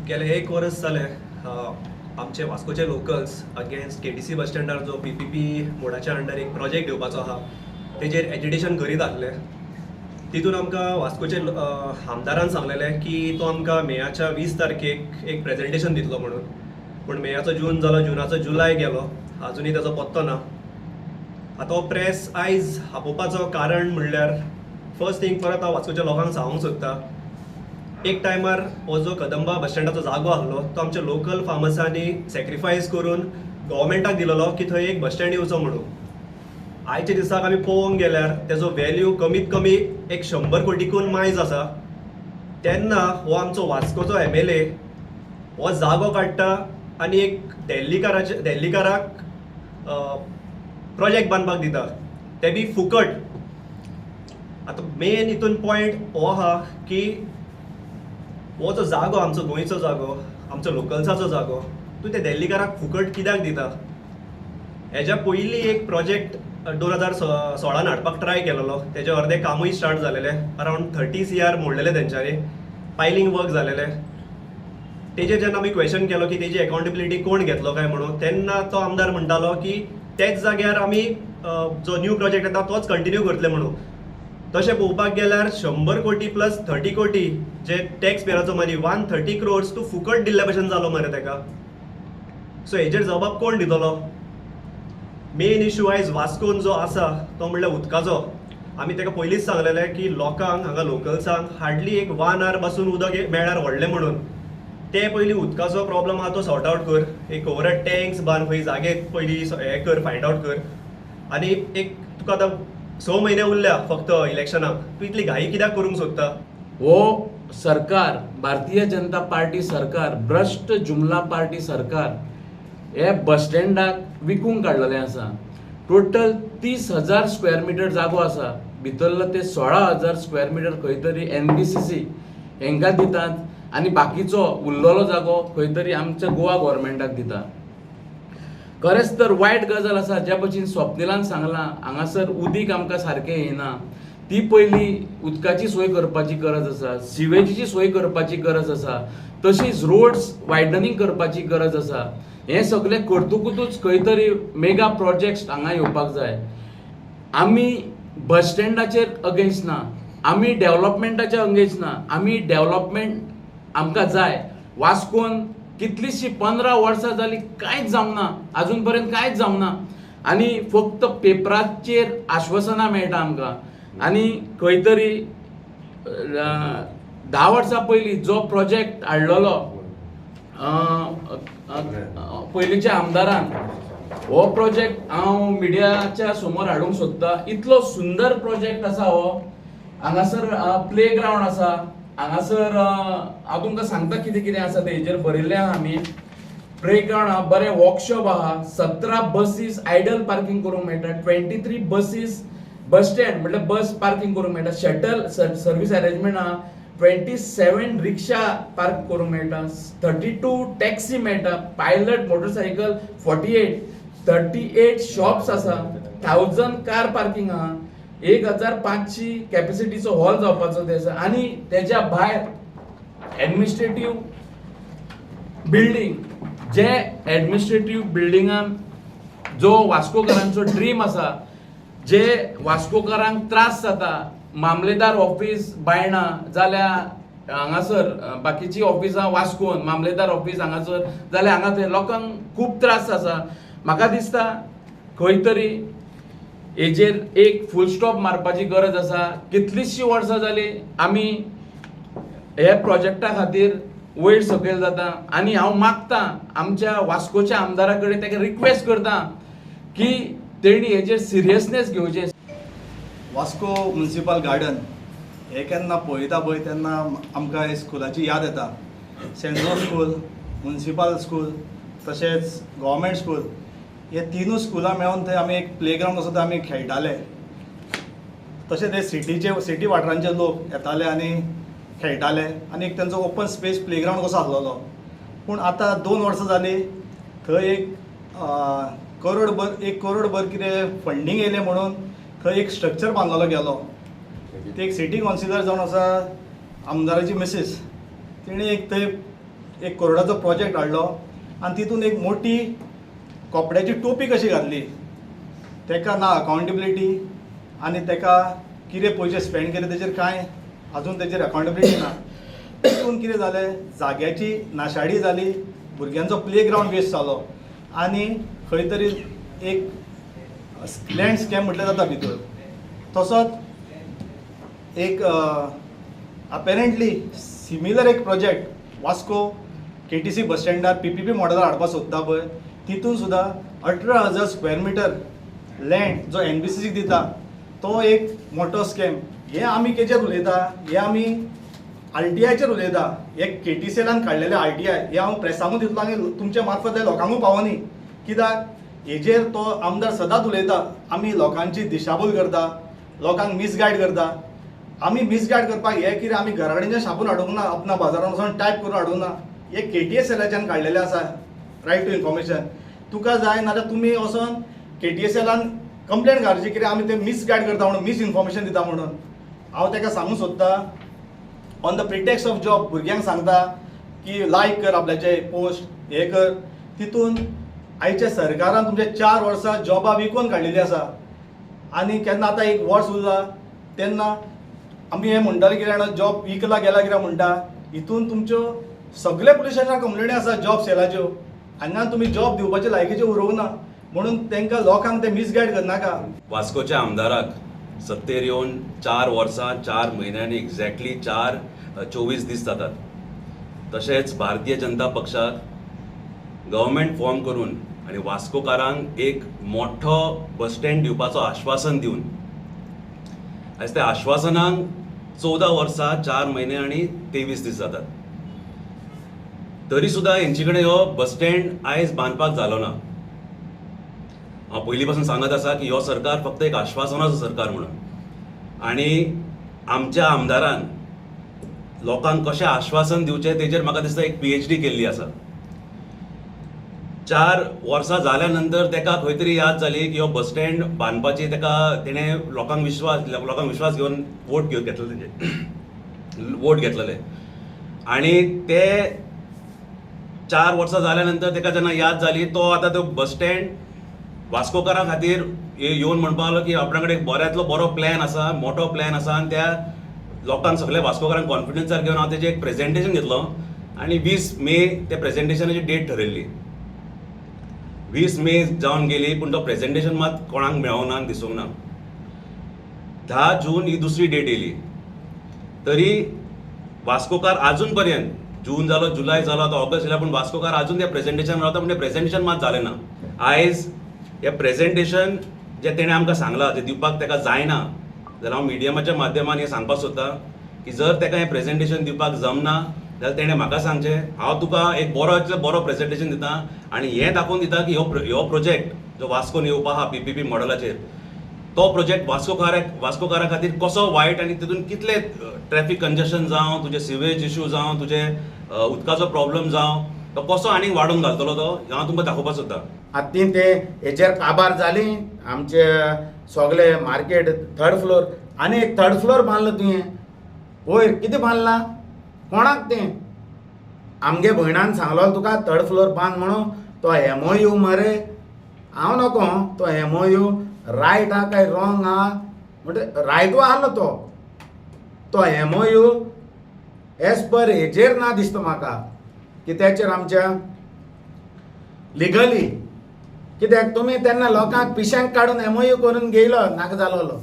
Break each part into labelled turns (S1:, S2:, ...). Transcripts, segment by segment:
S1: गेले एक वर्स जालें आमचे वास्कोचे लोकल्स अगेन्स्ट केटीसी बस स्टँडार जो पीपीपी मोडाच्या अंडर एक प्रोजेक्ट येवपाचो आहा तेजेर एजिटेशन करीत आसले. तितून आमकां वास्कोचे आमदारान सांगलेलें की तो आमकां मेयाच्या 20 तारखेक एक प्रेजेंटेशन दितलो म्हणून, पूण मेयाचो जून जालो, जुनाचो जुलय गेलो, आजुनूय ताजो पत्तो ना. आतां हो प्रेस आयज आपोवपाचो कारण म्हणल्यार फर्स्ट थिंग परत हांव वास्कोच्या लोकांक सांगूंक सोदता, एक टायमार हो जो कदंबा बस स्टँडाचो जागो आसलो तो आमच्या लोकल फार्मर्सांनी सॅक्रिफायस करून गव्हर्मेंटाक दिलेलो की थंय एक बस स्टँड येवचो म्हणून. आयच्या दिसाक आमी पळोवंक गेल्यार तेजो व्हॅल्यू कमीत कमी एक 100 कोटीकून मायज आसा. तेन्ना हो आमचो वास्कोचो एमएलए हो जागो काडटा आनी एक दिल्लीकाराक प्रोजेक्ट बांदपाक दिता, ते बी फुकट. आतां मेन हितून पॉयंट हो आहा की हो जो जागो आमचो गोंयचो जागो, आमचो लोकल्साचो जागो, तूं ते दिल्लीकाराक फुकट कित्याक दिता? हेज्या पयलीं एक प्रोजेक्ट 2016 हाडपाक ट्राय केलेलो, तेजें अर्दें कामूय स्टार्ट जालेलें, अरावंड 30 CR मोडलेले तेंच्यांनी, पायलींग वर्क जालेलें. तेजेर जेन्ना आमी क्वेश्चन केलो की तेजी एकाउंटेबिलिटी कोण घेतलो काय म्हणून, तेन्ना तो आमदार म्हणटालो की तेच जाग्यार आमी जो न्यू प्रोजेक्ट येता तोच कंटिन्यू करतले म्हणून. तशें पळोवपाक गेल्यार 100 कोटी प्लस 30 कोटी जे टॅक्स पेयराचो मनी 130 क्रोर्स तूं फुकट दिल्ल्या भशेन जालो मरे तेका. सो हेजेर जबाब कोण दितलो? मेन इशू आयज वास्कोन जो आसा तो म्हणल्यार उदकाचो. आमी तेका पयलींच सांगलेलें की लोकांक हांगा लोकल्सांक हार्डली एक 1 our पासून उदक मेळ्ळ्यार व्हडलें म्हणून. ते पयलीं उदकाचो प्रॉब्लम आहा तो सॉर्ट आवट कर, एक ओवरहेड टँक्स बांद खंय जागे पयलीं हें कर, फायंड आवट कर. आनी एक तुका आतां 6 म्हयने उरल्या फक्त इलेक्शनाक, तूं इतली घाई कित्याक करूंक सोदता?
S2: हो सरकार, भारतीय जनता पार्टी सरकार, भ्रश्ट जुमला पार्टी सरकार हे बस स्टँडाक विकूंक काडलेलें आसा. टोटल 30,000 स्क्वेअर मिटर जागो आसा, भितरलो ते 16,000 स्क्वेअर मिटर खंय तरी एनबीसीसी हेंकां दितात आनी बाकीचो उरलेलो जागो खंय तरी आमच्या गोवा गव्हर्मेंटाक दिता. खरेंच तर वायट गजाल आसा, ज्या भशेन स्वप्निलान सांगलां हांगासर उदीक आमकां सारकें येना, ती पयलीं उदकाची सोय करपाची गरज आसा, सिवेजीची सोय करपाची गरज आसा, तशीच रोड्स वायडनिंग करपाची गरज आसा. हें सगळें करतकूच खंय तरी मेगा प्रोजेक्ट्स हांगा येवपाक जाय. आमी बस स्टँडाचेर अगेन्स्ट ना, आमी डेवलपमेंटाच्या अगेन्स्ट ना, आमी डेवलपमेंट आमकां जाय. वास्कोन कितलींशीं 15 वर्सां जालीं कांयच जावंक ना, आजून पर्यंत कांयच जावंक ना आनी फक्त पेपराचेर आश्वासनां मेळटा आमकां. आनी खंय तरी 10 वर्सां पयलीं जो प्रोजेक्ट हाडलेलो पयलींच्या आमदारान, हो प्रोजेक्ट हांव मिडियाच्या समोर हाडूंक सोदता. इतलो सुंदर प्रोजेक्ट आसा हो. हांगासर प्ले ग्रावंड आसा, हांगासर हांव तुमकां सांगता कितें कितें आसा तें हेजेर बरयल्लें आहा आमी. प्ले ग्रावंड आहा, बरें वर्कशॉप आहा, 17 बसीस आयडल पार्किंग करूंक मेळटा, 23 बसीस बस स्टँड म्हटल्यार बस पार्किंग करूंक मेळटा, शटल सर्वीस अरेंजमेंट आहा, 27 रिक्षा पार्क करूंक मेळटा, 32 टॅक्सी मेळटा, पायलट मोटरसायकल 48, 38 शॉप्स आसा, 1000 कार पार्किंग आहा, 1500 कॅपॅसिटीचो हॉल जावपाचो ते आसा. आनी तेज्या भायर एडमिनिस्ट्रेटीव बिल्डींग, जे एडमिनिस्ट्रेटीव बिल्डिंगान जो वास्कोकारांचो ड्रीम आसा, जे वास्कोकारांक त्रास जाता, मामलेदार ऑफीस बायणा जाल्यार हांगासर बाकीची ऑफिसां वास्कोन मामलेदार ऑफीस हांगासर जाल्यार हांगा थंय लोकांक खूब त्रास आसा. म्हाका दिसता खंय तरी हेजेर एक फूल स्टॉप मारपाची गरज आसा. कितलींशीं वर्सां जालीं आमी हे प्रोजेक्टा खातीर वयर सकयल जाता आनी हांव मागता आमच्या वास्कोच्या आमदारा कडेन, ताका रिक्वेस्ट करता की तेणी हेजेर सिरियसनेस घेवचें.
S3: वास्को म्युनिसिपल गार्डन हे केन्ना पळयता पळय तेन्ना आमकां स्कुलाची याद येता. Saint Joseph school, municipal school तशेंच गव्हर्मेंट स्कूल हे तिनूय स्कुलां मेळून थंय आमी एक प्ले ग्रावंड आसा थंय आमी खेळटाले. तशें ते सिटीचे सिटी वाठारांचे लोक येताले आनी खेळटाले आनी एक तेंचो ओपन स्पेस प्ले ग्रावंड कसो आसलेलो. पूण आतां 2 वर्सां जालीं थंय एक करोडभर कितें फंडींग येयलें म्हणून थंय एक स्ट्रक्चर बांदलेलो गेलो. ती एक सिटी कावन्सिलर जावन आसा आमदाराची मिसीस, तिणें एक थंय एक करोडाचो प्रोजेक्ट हाडलो आनी तितून एक मोठी कपड्याची टोपी कशी घातली. तेका ना अकावंटेबिलिटी आनी तेका कितें पयशे स्पेंड केले तेजेर कांय अजून तेजेर अकावंटेबिलिटी ना. तितून कितें जालें, जाग्याची नाशाडी जाली, भुरग्यांचो प्ले ग्रावंड वेस्ट जालो आनी खंय तरी एक लँड स्कॅम म्हटल्यार जाता भितर. तसोच एक अपेरंटली सिमिलर एक प्रोजेक्ट वास्को KTC बस स्टँडार PPP मॉडेलार हाडपाक सोदता पळय, तितून सुद्दां 18,000 स्क्वेअर मिटर लँड जो NBCC दिता तो एक मोठो स्कॅम. हे आमी केचेर उलयता, हे आमी RTIचेर उलयता. हे KTCLान काडलेले RTI हे हांव प्रेसाकूय दितलो आनी तुमच्या मार्फत लोकांकूय पावोनी. कित्याक हेजेर तो आमदार सदांच उलयता, आमी लोकांची दिशाभूल करता, लोकांक मिसगायड करता. आमी मिसगायड करपाक हे कितें आमी घरा कडेन छापून हाडूंक ना, अपना बाजारान वचून टायप करून हाडूंक ना. हे KTSLाच्यान काडलेले आसा रायट टू इन्फॉर्मेशन. तुका जाय नाल्यार तुमी वचोन KTSLान कंप्लेन घालची कित्याक आमी ते मिसगायड करता म्हणून, मिसइन्फॉर्मेशन दिता म्हणून. हांव ताका सांगूंक सोदता, on the pretext of job भुरग्यांक सांगता की लायक कर आपल्याचे पोस्ट, हे कर. तितून आयच्या सरकारान तुमच्या 4 वर्सां जॉबां विकून काडलेली आसा आनी केन्ना आतां एक वर्स उरला तेन्ना आमी हें म्हणटाले कितें जाणा, जॉब विकला गेला कितें म्हणटा. हितून तुमच्यो सगळे पुलीस स्टेशनार कंप्लेनी आसा जॉब सेलाच्यो. हांगा तुमी जॉब दिवपाचे लायकीच्यो उरोवंक ना म्हणून तांकां लोकांक ते मिसगायड करनाका.
S4: वास्कोच्या आमदाराक सत्तेर येवन 4 वर्सां 4 म्हयन्यांनी एक्झॅक्टली 24 दीस जातात. तशेंच भारतीय जनता पक्षाक गव्हर्मेंट फॉर्म करून आनी वास्कोकारांक एक मोठो बस स्टँड दिवपाचो आश्वासन दिवन आयज त्या आश्वासनाक 14 वर्सां 4 म्हयने आनी 23 दीस जातात. तरी सुद्दां हेंचे कडेन हो बस स्टँड आयज बांदपाक जालो ना. हांव पयलीं पासून सांगत आसा की हो सरकार फक्त एक आश्वासनाचो सरकार म्हणून, आनी आमच्या आमदारान लोकांक कशें आश्वासन दिवचें तेजेर म्हाका दिसता एक PhD केल्ली आसा. 4 वर्सां जाल्या नंतर ताका खंय तरी याद जाली की हो बस स्टँड बांदपाची ताका तेणें लोकांक विश्वास घेवन वोट घेतले, तेंचे वोट घेतलेले. आनी ते 4 वर्सां जाल्या नंतर ताका जेन्ना याद जाली तो आतां तो बस स्टँड वास्कोकारां खातीर येवन म्हणपाक लागलो की आपणा कडेन एक बऱ्यांतलो बरो प्लॅन आसा, मोठो प्लॅन आसा आनी त्या लोकांक सगल्या वास्कोकारांक कॉन्फिडन्सार घेवन हांव तेजें एक प्रेजेंटेशन घेतलो आनी 20 मे त्या प्रेजेंटेशनाची डेट ठरयल्ली. 20 मे जावन गेली पूण तो प्रेजेंटेशन मात कोणाक मेळोंक ना, दिसूंक ना. 10 जून ही दुसरी डेट येयली तरी वास्कोकार आजून पर्यंत, जून जालो, जुलय जालो, आतां ऑगस्ट जालो, पूण वास्कोकार आजून त्या प्रेजेंटेशन रावता, पूण तें प्रेजेंटेशन मात जालें ना. आयज हें प्रेजेंटेशन जें तेणें आमकां सांगलां जें दिवपाक ताका जायना जाल्यार हांव मिडियमाच्या माध्यमान हें सांगपाक सोदतां की जर ताका हें प्रेजेंटेशन दिवपाक जमना जाल्यार तेणें म्हाका सांगचें, हांव तुका एक बरो बरो प्रेजेंटेशन दिता आनी हें दाखोवन दिता की हो प्रोजेक्ट जो वास्कोन येवपा आहा PPP मॉडलाचेर तो प्रोजेक्ट वास्कोकारा खातीर कसो वायट आनी तितून कितले ट्रॅफिक कंजेशन जावं, तुजे सिवेज इशू जावं, तुजे उदकाचो प्रॉब्लम जावं, तो कसो आनीक वाडोवन घालतलो तो हांव तुमकां दाखोवपाक सोदतां.
S5: आतां ते हेचेर काबार जाली आमचे सगळे मार्केट थर्ड फ्लोर, आनी एक थर्ड फ्लोर बांदलो तुवें वयर, कितें बांदला कोणाक तें? आमगे भयणान सांगलो तुका थर्ड फ्लोर बांद म्हणून, तो MOU मरे हांव नको, तो MOU right आहा काय रॉंग आहा म्हणटा, रायटू आहलो तो, तो MOU as per हेजेर ना दिसता म्हाका कित्याचेर आमच्या लिगली, कित्याक तुमी तेन्ना लोकांक पिश्यांक काडून MOU करून घेयलो नाका जालोलो,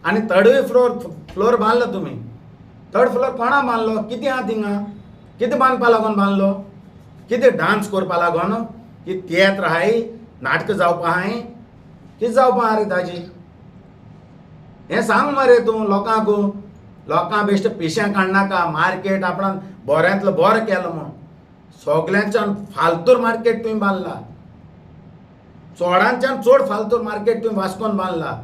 S5: आनी थर्डूय फ्लोर बांदलो तुमी. थर्ड फ्लोर कोणा बांदलो, कितें आहा थिंगा, कितें बांदपा लागून बांदलो, कितें डांस करपा लागून, की तियात्र आहाय, नाटकां जावपा आहाय, कितें जावपा आहा रे ताजी, हें सांग मरे तूं लोकांक. लोकांक बेश्टे पिश्यां काडनाका, मार्केट आपणान बऱ्यांतलो बरो केलो म्हूण सगल्यांच्यान फालतूर मार्केट तुवें बांदला, चोडांच्यान चड फालतूर मार्केट तुवें वास्कोन बांदला.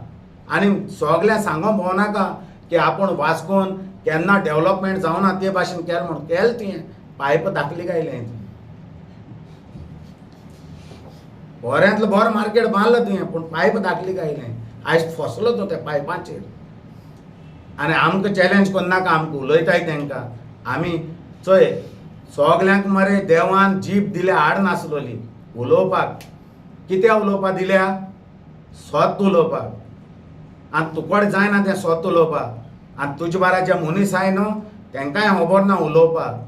S5: आनी सगळ्यांक सांगोंक भोंवनाका की आपूण वास्कोन केन्ना डेवलपमेंट जावना ते भाशेन केलें म्हूण, केलें तुवें, पायप दाखली गायलें, बऱ्यांतलो बरो मार्केट बांदलो तुवें पूण पायप दाखली गायलें, आयज फसलो तूं त्या पायपाचेर. आनी आमकां चॅलेंज करनाका, आमकां उलयताय तांकां आमी चोय सगल्यांक मरे देवान जीब दिल्या आड नासलोली उलोवपाक. कित्याक उलोवपाक दिल्या? सत उलोवपाक. आनी तुकोड जायना तें सत उलोवपाक. आनी तुजे बारा जे मनीस आहाय न्हू तेंकांय खबर ना उलोवपाक.